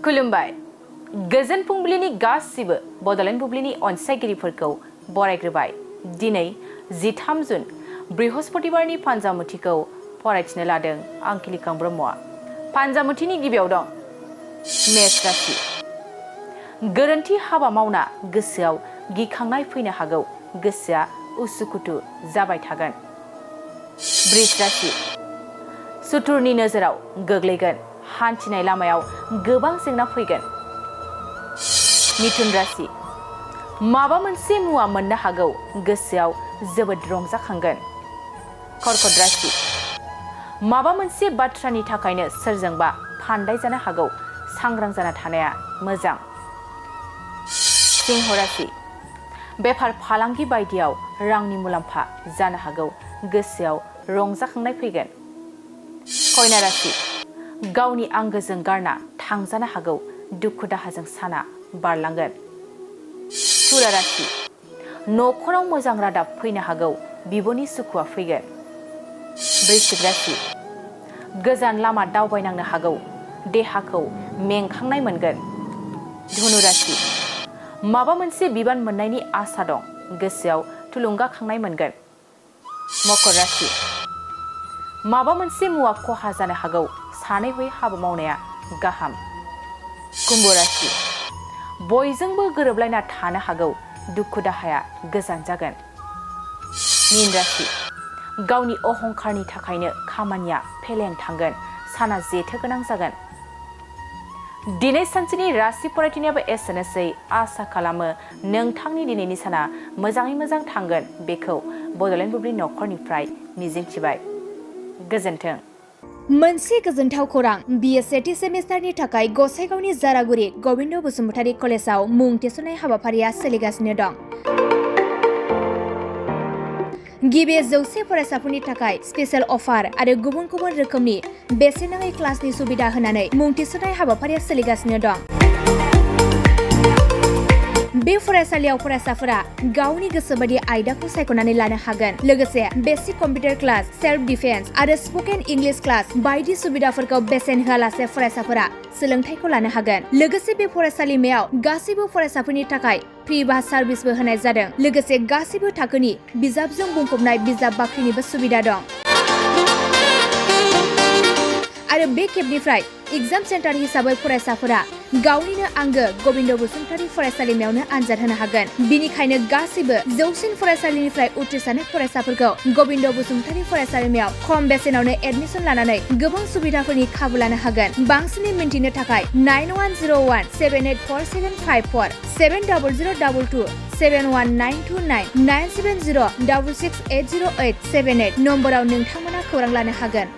खुलुमबाय गोजोन फुंबिलिनि गासिबो बड'लेण्ड बुब्लिनि अनसायगिरिफोरखौ बरायग्रोबाय। दिनै 13 जुन बृहस्पतिबारनि फान्जामुथिखौ फरायथिनो लादों आं किलिकां ब्रह्मआ। फान्जामुथिनि गिबियाव दं मेष राशि। गोरोन्थि हाबा मावना गोसोआव गिखांनाय फैनो हागौ, गोसोआ उसुखुथु जाबाय थागोन। वृष राशि। सुथुरनि नोजोराव गोग्लैगोन, हान्थिनाय लामायाव गोबां जेंना फैगोन। मिथुन राशि। माबा मोनसे मुवा मोननो हागौ, गोसोआव जोबोद रंजाखांगोन। कर्कट राशि। माबा मोनसे बाथ्रानि थाखायनो सोरजोंबा फान्दाय जानो हागौ, सांग्रां जाना थानाया मोजां। सिंह राशि। बेफार फालांगि बायदियाव रांनि मुलाम्फा जानो हागौ, गोसोआव रंजाखांनाय फैगोन। कन्या राशि। गावनि आंगोजों गारना थांजानो हागौ, दुखु दाहाजों साना बारलांगोन। तुला राशि। न'खराव मोजां रादाब फैनो हागौ, बिब'नि सुखुआ फैगोन। वृश्चिक राशि। गोजान लामा दावबायनांनो हागौ, देहाखौ मेंखांनाय मोनगोन। धनु राशि। माबा मोनसे बिबान मोननायनि आसा दं, गोसोआव थुलुंगाखांनाय मोनगोन। मकर राशि। माबा मोनसे मुवा खहा जानो हागौ, सानै हयै हाबा मावनाया गाहाम। कुम्भ राशि। बयजोंबो गोरोबलायना थानो हागौ, दुखु दाहाया गोजान जागोन। मीन राशि। गावनि अहंखारनि थाखायनो खामानिया फेलें थांगोन, साना जेथो गोनां जागोन। दिनै सानसेनि राशि फरायथिनायाबो एसेनोसै। आसा खालामो नोंथांनि दिनैनि साना मोजाङै मोजां थांगोन, बेखौ बड'लेण्ड बुब्लि नखरनिफ्राय मिजिंथिबाय। गोजोन्थों। मोनसे गोजोनथाव खौरां, बिए सेथि सेमिस्टारनि थाखाय गसाइगावनि जारागुरि गबिन्द बसुमतारी कलेजाव मुं थिसननाय हाबाफारिया सोलिगासिनो दं। गिबि 100 फरायसाफोरनि थाखाय स्पेशेल अफार आरो गुबुन गुबुन रोखोमनि बेसेन नाङै क्लासनि सुबिदा होनानै मुं थिसननाय हाबाफारिया सोलिगासिनो दं। बे फरायसालियाव फरायसाफोरा गावनि गोसोबायदि आयदाखौ सायख'नानै लानो हागोन। लोगोसे basic computer class, self defence आरो स्पकेन इंलिश क्लास बायदि सुबिदाफोरखौ बेसेन होआलासे फरायसाफोरा सोलोंथाइखौ लानो हागोन। लोगोसे बे फरायसालिमायाव गासैबो फरायसाफोरनि थाखाय फ्रि बास सार्भिसबो होनाय जादों। लोगोसे गासैबो थाखोनि बिजाबजों बुंफबनाय बिजाब बाख्रिनिबो सुबिदा दं। आरो बे खेबनिफ्राय एग्जाम सेन्टार हिसाबै फरायसाफोरा गावनिनो आंगो गबिन्द बसुमतारी फरायसालिमायावनो आनजाद होनो हागोन। बिनिखायनो गासैबो जौसिन फरायसालिनिफ्राय उथ्रिसारनाय फरायसाफोरखौ गबिन्द बसुमतारी फरायसालिमायाव खम बेसेनावनो एडमिसन लानानै गोबां सुबिदाफोरनि खाबु लानो हागोन। बांसिनै मिन्थिनो थाखाय 9101784754 7002 71929 97066808878 नम्बराव नोंथांमोना खौरां लानो हागोन।